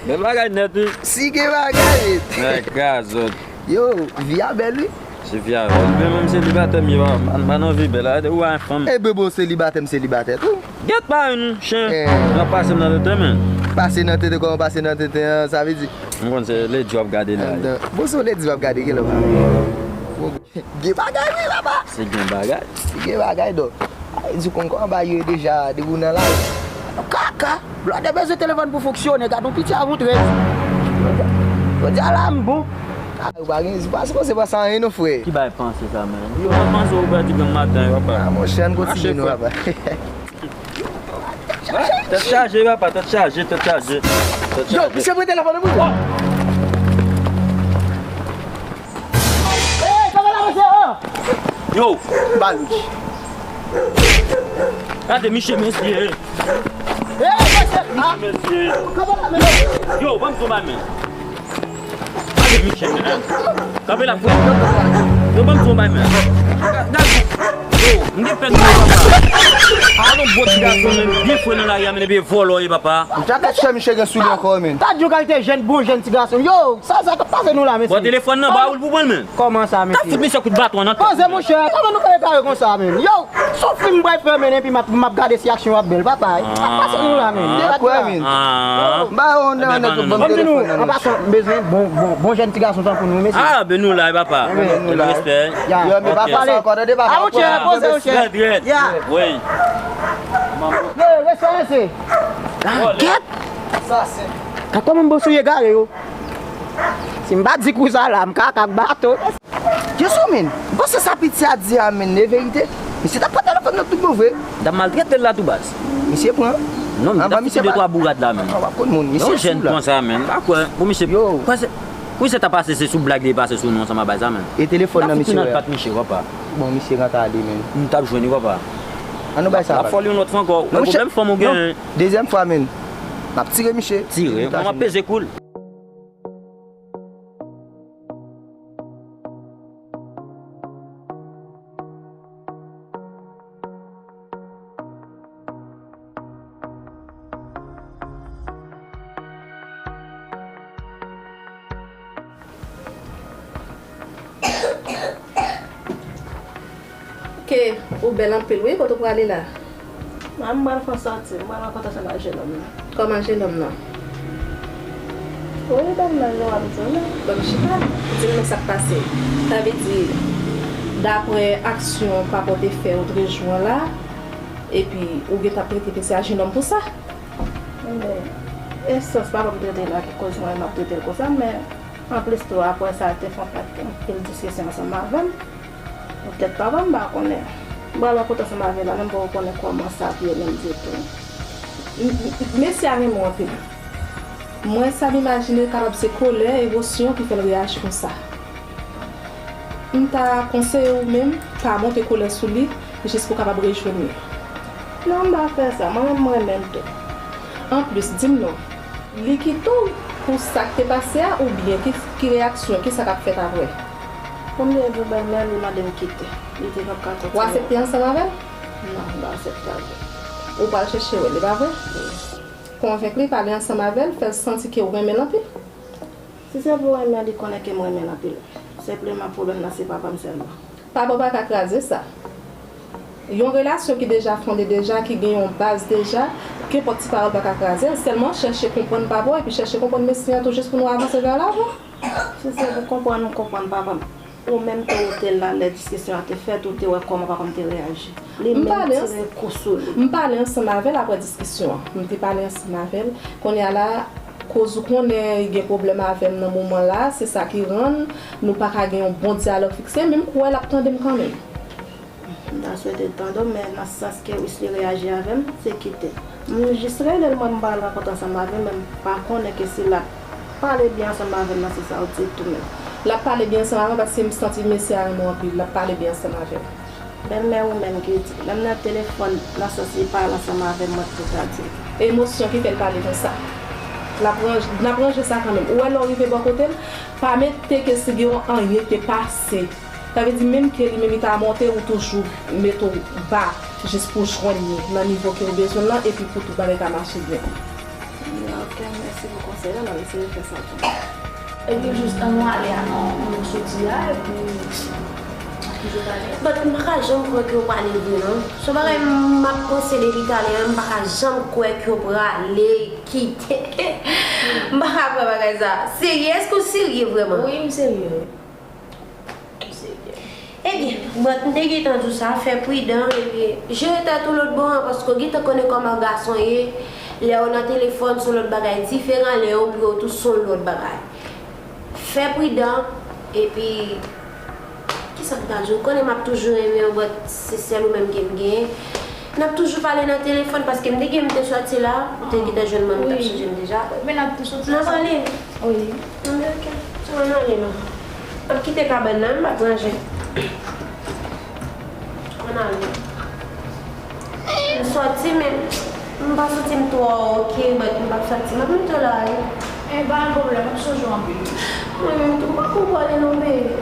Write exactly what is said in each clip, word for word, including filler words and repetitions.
Bèl bagay nèt, wi. Si gen bagay. Nèg kazòt. Yo, vi a bèl, wi. Se vi a bèl. Men menm selibatè m ye, pa, pa, pa nan vi bèl. Gade, ou a yon fanm. E bebo, selibatè, m selibatè tou. Gèt pa yon chen. Eh. Nan pase m nan tenten, men. Pase nan tenten, kòman pase nan tenten an, sa vle di? M konn se lady w ap gade la. Bon, se yon lady w ap gade, gen lòt. Gen bagay, wi, papa. Se gen bagay. Se gen bagay, dò. Ay, di konn kòman bagay yo ye deja, depi w nan lari. Kaka. Blòdè bezwen telefòn pou fonksyone, gad yon piti avyon trèz. Jodi a la, m bon. Ay, ou pa gen, ou pa sipoze panse anyen non, frè. Ki bagay panse sa, men? Yo, mwen panse ou pèdi granm maten, papa. Ah, monchè, ann kontinye non, papa. Tèt chaje, papa, tèt chaje, tèt chaje. Tèt chaje. Yo, misye pran telefòn nan pou mwen. Yo! Ba li. Gade misye, mesye. Misye, mesye. Yo, ban m tou ba men. Gade misye, men. Kanpe la, frè. Yo, ban m tou ba men. Gade. Yo, m gen pèn mwen, papa. A, nou bon ti gason, men. Byen fre nan lari a, men, epi vòlò ye, papa. Ou ta ka chè misye gen sou li ankò, men. Gade yon kalite jèn, bon jèn ti gason. Yo, sa, sa k ap pase nou la, mesye? Bon, telefòn nan, ba ou l pou pran l, men. Kòman sa, mesye? T ap fout misye kout baton nan tèt. Poze, monchè, kòman nou fè egare konsa, men? Yo, se yon fim m pral fè, men, epi m ap, m ap gade si aksyon yo ap bèl, papa. Sa k pase nou la, men? Debake la, men. Ba yo yon nèg, yon nèg, ban m telefòn nan, men. An pasan, m bezwen bon, bon, bon jèn ti gason tankou nou, mesye. Ah, ben nou la, papa. Respè. Yo, men pa fè sa ankò, tande, papa. Ah, monchè, poze, monchè. Respè, respè. Wi. Yo, respè, mesye. Gèt. Sa se. Gad kòman m bosou egare yo. Si m pa di kou sa la, m ka ak bato. Jesu, men, ou panse sa piti a di a, men, e verite? Misye t ap pran telefòn nan tout bon vre. M t ap maltrete l la tou baz. Misye pran. Non, m t ap fouti de twa bourad la, men. W ap konn moun, misye sou la. Yon jèn konsa, men, m pa kwè. Pou misye, pou misye ta pase, se sou blag li pase sou nou ansanm a bay sa, men. E telefòn nan misye, wè. Pat misye, papa. Bon, misye rantre ale, men. M t ap jwenn li, papa. Ann nou bay sa. L ap fòl yon lòt fwa ankò. Wè pwoblèm fanm ou gen. Dezyèm fwa, men. M ap tire misye. Tire. Mwen, m ap peze kou l. Ke ou bèl anpil wi, kote w prale la? A, m pral fè yon sòti, m pral rankontre ansanm ak jenòm nan. Kòman jenòm nan? Wi, li bèl nan jan w ap di w la. Bon, chita, di m non sa k pase. Sa vle di, daprè aksyon papa w te fè otrejou an la, epi ou gentan ap trete mesye a jenòm pou sa? Men, e sans papa m trete l la ki koz mwen m ap trete l konsa, men anplis tou, aprè sa, l te fè yon pakèt anpil diskisyon ansanm avè m. Poutèt papa m pa konnen. M pral rankontre ansanm avè l la, menm poko konnen kòman sa ap ye menm ditou. M, m, mesye a renmen w anpil. Mwen, sa m imajine kapab se kolè, emosyon ki fè l reyaji konsa. M ta konseye w menm, pa monte kolè sou li, jis pou w kapab rejwenn li. Non, m pa fè sa. Mwen menm, m renmen l tou. Anplis, di m non, li kite w pou sa k te pase a, oubyen ki, ki reyaksyon, ki sa k ap fèt aprè? Pou m te di w bèlmè, li mande m kite. Li di l p ap ka kontinye. W aksepte ansanm avè l? Non, m pa aksepte avè l. Ou pral chèche wè l, e pa vre? Wi. Konvenk li, pale ansanm avè l, fè l santi ke w renmen l anpil. Si se pou renmen, li konnen ke m renmen l anpil. Senpleman, pwoblèm nan se papa m sèlman. Papa w pa ka kraze sa. Yon relasyon ki deja fonde deja, ki gen yon baz deja, kenpòt ti pawòl pa ka kraze l. Sèlman chèche konprann papa w epi chèche konprann mesye an tou jis pou nou avanse vè lavan. Si se pou konprann ou konprann papa m, ou menm tou ou te la lè diskisyon an te fèt, ou te wè kòman papa m te reyaji. Li menm tire kou sou li. M pale ansanm avè l aprè diskisyon an. M te pale ansanm avè l. Kounye a la, koz ou konnen li gen pwoblèm avè m nan moman la, se sa ki rann nou pa ka gen yon bon dyalòg fikse, men m kwè l ap tande m kanmenm. M ta swete l tande w, men nan sans ke wi, si li reyaji avè m, se kite. M jis rele l, mwen, m pral rankontre ansanm avè l, men m pa konnen ke si l ap pale byen ansanm avè m nan, se sa w di tou menm. L ap pale byen ansanm avè m, paske m santi mesye a renmen w anpil, l ap pale byen ansanm avè w. Bèlmè ou menm ki di, menm nan telefòn, nan sans li pale ansanm avè m, mwen tou ta di l. Emosyon ki fè l pale konsa. L ap ranje, n ap ranje sa kanmenm. Ou wè lè w rive bò kote l, pa mete ke si gen yon anyen ki te pase. Sa vle di menm ke li menm li ta monte, ou toujou mete w ba jis pou w jwenn li nan nivo ke w bezwen l lan epi pou tout bagay ka mache byen. Ya, Mèsi pou konsèy la, m ap eseye fè sa pou ou. Epi jis ann nou ale a, nou, nou soti a, epi n ap toujou pale. But m pa ka janm kwè ke w prale vre non. Se yon bagay m ap panse depi talè a, m pa ka janm kwè ke w prale kite. M pa ka kwè bagay sa. Serye? Èske w serye vrèman? Wi, m serye wi. Ebyen, but m te gentan di w sa, fè pridan epi jere tèt ou lòt bò an, paske w gentan konnen kòman gason ye, lè yo nan telefòn se yon lòt bagay diferan, lè yo pre w tou se yon lòt bagay. Fè pridan, epi kisa m ta di w, ou konnen m ap toujou renmen w, but se sèl ou menm ke m genyen. N ap toujou pale nan telefòn, paske m te gen, m te sòti la, m te gentan jwenn mwen, m t ap chanje m deja. Men n ap tou sòti ansanm. N ap ale. Wi. Anben, ok. Ann ale non. N ap kite kabann nan, m p ap ranje. Ann ale. M sòti, men m pa santi m twò ok, but m p ap sòti. M ap rete la, wi. Eh, pa gen pwoblèm, m ap sonje w anpil. Mwen menm tou, m pa konn pou ale non, bebe.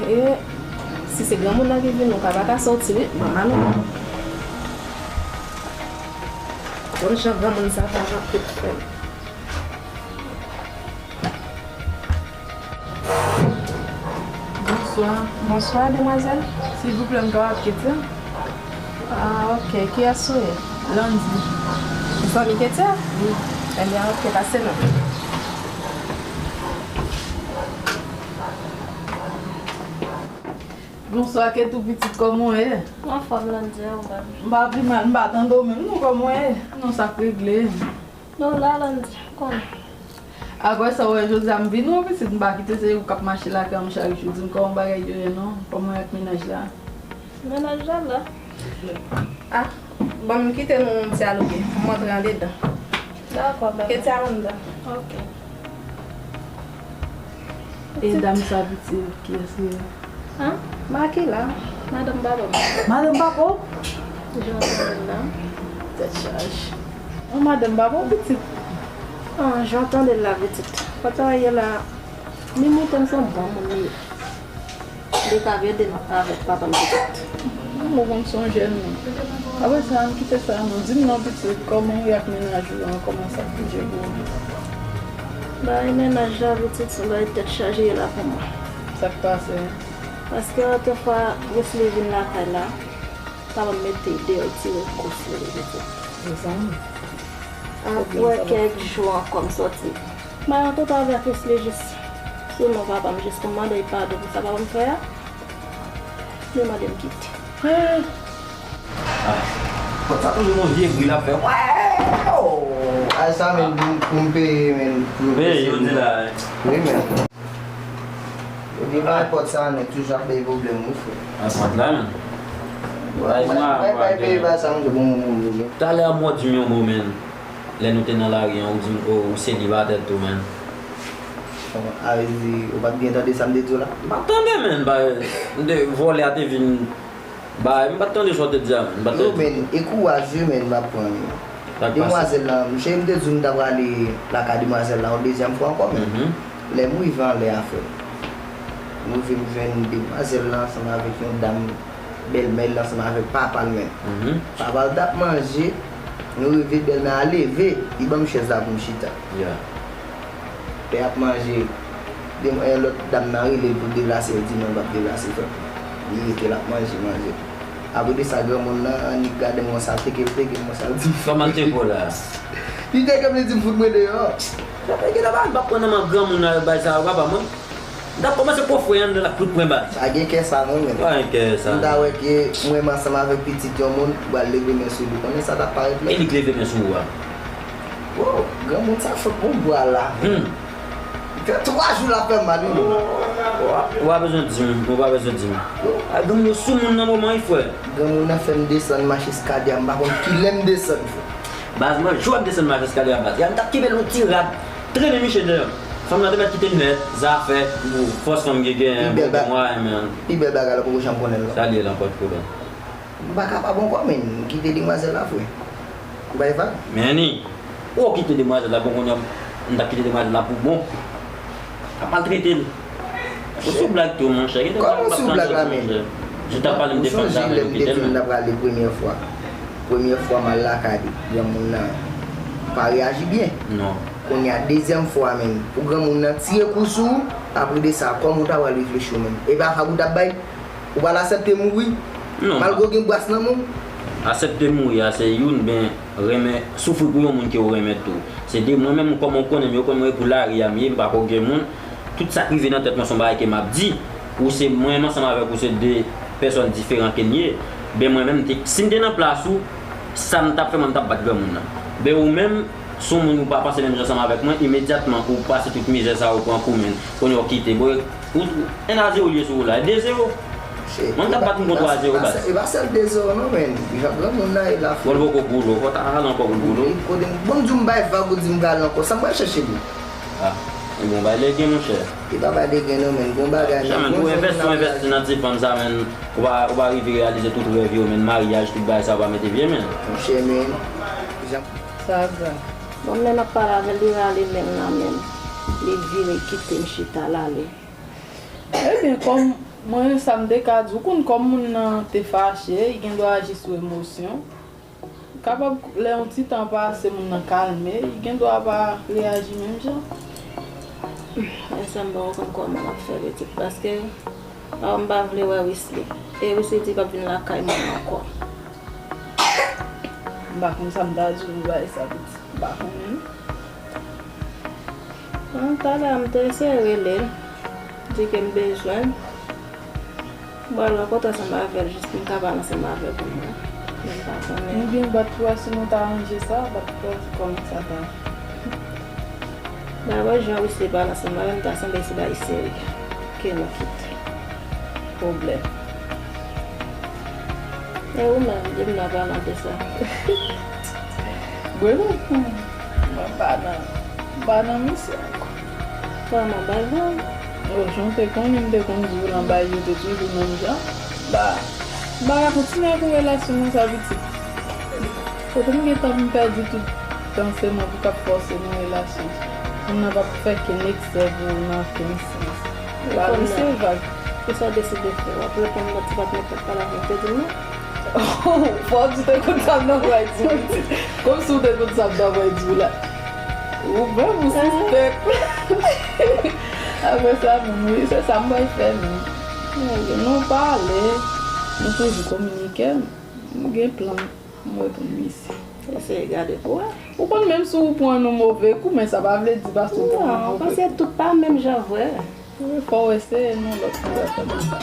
E, si se granmoun nan ki vini, ou ka pa ka sòti, wi. Mama nou. Konn jan granmoun sa pa nan tèt fè m. Bonswa. Bonswa, demwazèl. Silvouplè, m kapab Ketia? Ah, ok. Kiyès ou ye? Landy. Ou zanmi Ketia? Wi. Ebyen, ok, pase non. Bonswa, Ketou pitit, kòman w ye? M anfòm, Landy, ou menm? M pa pi mal, m pa tande w menm, non, kòman w ye? Non, sa k regle? Non, la, Landy, konnen. Apre sa, w wè, jodi a m vin, wi, pitit, m pa kite se ou k ap mache lakay mwen chak jou. Di m kòman bagay yo ye, non? Kòman y ak mennaj la? Mennaj la la. Ah, bon, m kite nou dyaloge. Fò m antre andedan. Dakò, bebe. Ketia anndan. Ok. E dam sa, pitit, kiyès li ye? An? Makila, madanm papa m. Madanm papa w? Jan w tande l la. Tèt chaje. An, madanm papa w, pitit? An, jan w tande l la, pitit. Kote w ye la, li montre m se yon bon moun li ye. Li ka ede m avèk papa m pitit. Ou konn se yon jèn moun. Apre sa, ann kite sa non. Di m non, pitit, kòman w ye ak mennaj ou an? Kòman sa ap bouje pou ou? Bagay mennaj la, pitit, se yon bagay tèt chaje ye la pou mwen. Sa k pase? Paske lòt fwa, Wesley vin lakay la, papa m mete l deyò, l tire kò sou li, pitit. Mezanmi. Apre kèk jou ankò, m sòti. M al ankontre avèk Wesley jis sou non papa m, jis pou m mande l padon pou sa papa m fè a. Li mande m kite. Ah, pòt sa toujou gon vye bri l ap fè. Wè! Oh! Ay, sa menm pou m, pou m peye, menm, pou m peye, yo di la. Wi, menm. Epi bay pòt sa, nèg toujou ap bay pwoblèm, wi, frè. Bay pòt la, menm. Bay, bay, bay, bay peye bay sa, menm, se bon moun, moun, moun. Talè a m wè w di m yon mo, menm. Lè nou te nan lari an, ou di m, oh, ou selibatè tou, menm. Bon, a vle di, ou pa t byen tande sa m te di w la? M pa t tande, menm, bay, m te, vòlè a te vin, bay, m pa t tande sa w te di a, menm, m pa t tande. Yo, menm, e kouraj, wi, menm, m ap pran, wi. Sa k pase? Demwazèl la, m cheri, m te di w m ta prale lakay demwazèl la yon dezyèm fwa ankò, menm. Mhm. Lè m rive anlè a, frè m, m rive m jwenn demwazèl la ansanm avèk yon dam, bèlmè l ansanm avèk papa l menm. Mhm. Papa l t ap manje, nou rive, bèlmè a leve, li ban m chèz la pou m chita. Yeah. Lè y ap manje, de, eh, lòt dam nan rele l pou l deplase, l di non, l p ap deplase, frè m. Li rete, l ap manje, manje. Apre de sa, granmoun nan annik gade m konsa, l teke l, teke m konsa, l di m. Kòman l teke w la? Li teke m, li di m fout mwen deyò. Sa fè gentan ba, m p ap pran nan men granmoun nan bay sa yo, papa mwen. M t ap kòmanse kofre anndan l ak tout pwen baz. Pa gen kè sa non, menm. Pa gen kè sa. M ta wè ke mwen menm ansanm avèk pitit yon moun, m pral leve men sou li. Konnen sa t ap parèt lè. E li k leve men sou ou a? Wo, granmoun sa fòk bon bwa la. Hmm. Fè twa jou l ap fè m mal, wi, menm. Ou pa bezwen di m, ou pa bezwen di m. A, granmoun yo sou moun nan moman, wi, frè. Granmoun nan fè m desann mache eskalye a, m pa konn kilè m desann, frè. Baz, mwen, jou ap desann mache eskalye a, baz. Ya, m t ap kenbe l yon ti rad, trennen miche deyò. Fanm nan te mèt kite m nèt, zafè, fòs fanm gen, gen, gen mwayen, men. Pi bèl bagay la, poko janm konnen l, non. Sa l ye la, pa t pwoblèm. M pa kapab ankò, menn. M kite demwazèl la, frè. Ou bay vag? Men Annie, ou kite demwazèl la, bon, kounye a, m t ap kite demwazèl la pou bon. Ap maltrete l. Ou sou blag tou, monchè. Kòman ou sou blag la, menn? Ou t ap pale m te fann sa, men ou kite l, menn. Ou sonje lè m te fin nan prale premyè fwa? Premyè fwa m al lakay granmoun nan, pa reyaji byen. Non. Kounye a, dezyèm fwa, menn, pou granmoun nan tire kou sou ou, apre de sa, kòman ou ta pral reflechi w, menn? E pa vag ou t ap bay? Ou pral aksepte mouri? Non. Malgre w gen bras nan men w? Aksepte mouri a se youn, ben, renmen, soufri pou yon moun ke w renmen tou. Se de mwen menm, kòman w konnen m, yo konn mwen pou lari a m ye, m pa ko gen moun. Tout sa k rive nan tèt mwen se yon bagay ke m ap di. Ou se mwen menm ansanm avèk ou se de pèsòn diferan ke n ye. Ben mwen menm, m te, si m te nan plas ou, sa m t ap fè, mwen m t ap bat granmoun nan. Ben ou menm, si w moun ou pa panse menm jan ansanm avèk mwen, imedyatman ou pase tout mizè sa, ou pran kou, menn. Kounye a w kite. Bon, ou, en a zewo l ye sou ou la, de zewo. Mwen m t ap bat m konn twa zewo, baz. E pa sèl de zewo non, menn. Jan granmoun nan ye la, frè. Bon, l poko pou ou, fò w ta ale ankò pou l pou ou. Kote m, bon, m di w m bay vag, ou di m prale ankò. Sa m pral chèche li? Ah, e bon, bay legen, monchè. E pa bay legen non, menn. Gon bagay, menn. Monchè, menn, ou envesti, ou envesti nan ti fanm sa, menn. Ou pa, ou pa rive reyalize tout rèv yo, menn. Maryaj, tout bagay sa, ou pa mete pye, menn. Monchè, menn. Jan Saga. Bon, menn ap pale avè l, li rale men l nan men m. Li vire kite m chita l ale. Ebyen, kòm mwen, sa m te ka di w, konn kòm moun nan te fache, li gen dwa aji sou emosyon. Kapab, lè yon ti tan pase, moun nan kalme, li gen dwa pa reyaji menm jan. Men sa m poko konn kòman m ap fè, pitit, paske, ah, m pa vle wè Wesley. E Wesley di l p ap vin lakay mwen ankò. M pa konn sa m ta di w pou bagay sa, pitit. M pa konnen. Bon, talè a m te eseye rele l, di ke m bezwen l. M pral rankontre ansanm avè l jis pou m ka pale ansanm avè l pou mwen. Men m pa konnen. Ebyen, bat pou wè si nou ta ranje sa, bat pou wè kòman sa ta. Dapre jan Wesley pale ansanm avè m, ta sanble se bagay serye ke nou kite. Pwoblèm. E ou menm, depi n ap pale de sa. Bwè non. Mwen pa nan, m pa nan misye ankò. Kòman, bay vag? Oh, jan w te konnen, m te konn di w lan, bay yo te toujou menm jan. Ba, ba, kontinye ak yon relasyon konsa, pitit. Kote m gen tan pou m pèdi tout tan se mwen pou k ap fòse nan relasyon. Moun nan p ap fè kenn eksè pou nan kenn sans. Ba misye vag. Kisa w deside fè? W ap reponn lòt ti patnè k t ap pale avè w te di l non? Oh, fò w di w te konn sa m t ap pral di w, pitit. Kòmsi w te konn sa m t ap pral di w la. Ou menm, ou sispèk. Apre sa, moun, wi, se sa m pral fè menm. Nou pale, nou toujou kominike. M gen plan. M reponn misye. Eseye gade pou wè. Ou konn menm si w pran yon move kou, men sa pa vle di paske w pran yon move kou. Non, paske tout pa menm jan vre. Wi, fò w eseye non, lòt kou w wè kòman sa.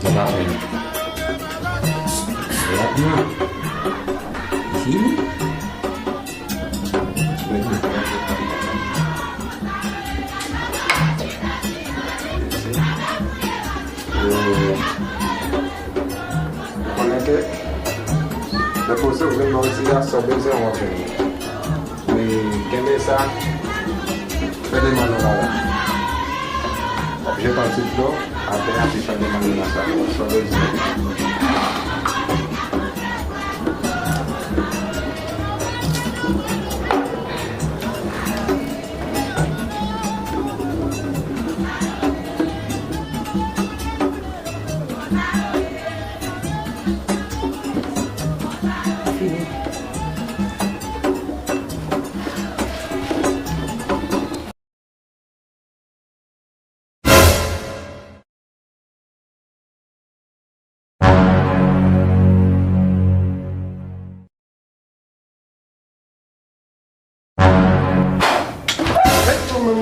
Yo pa fè l. Rap nan. Fini. Yo. Konnen ke depoze ou vin nan itilize sa w bezwen w ap jwenn li. Men kenbe sa, fè demann ou la la. W ap jete yon ti dlo atè a, epi fè demann ou nan sa. Sa w bezwen.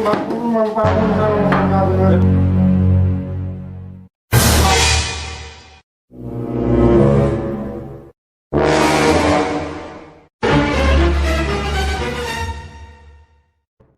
Mwen pa konn jan mwen ka vin.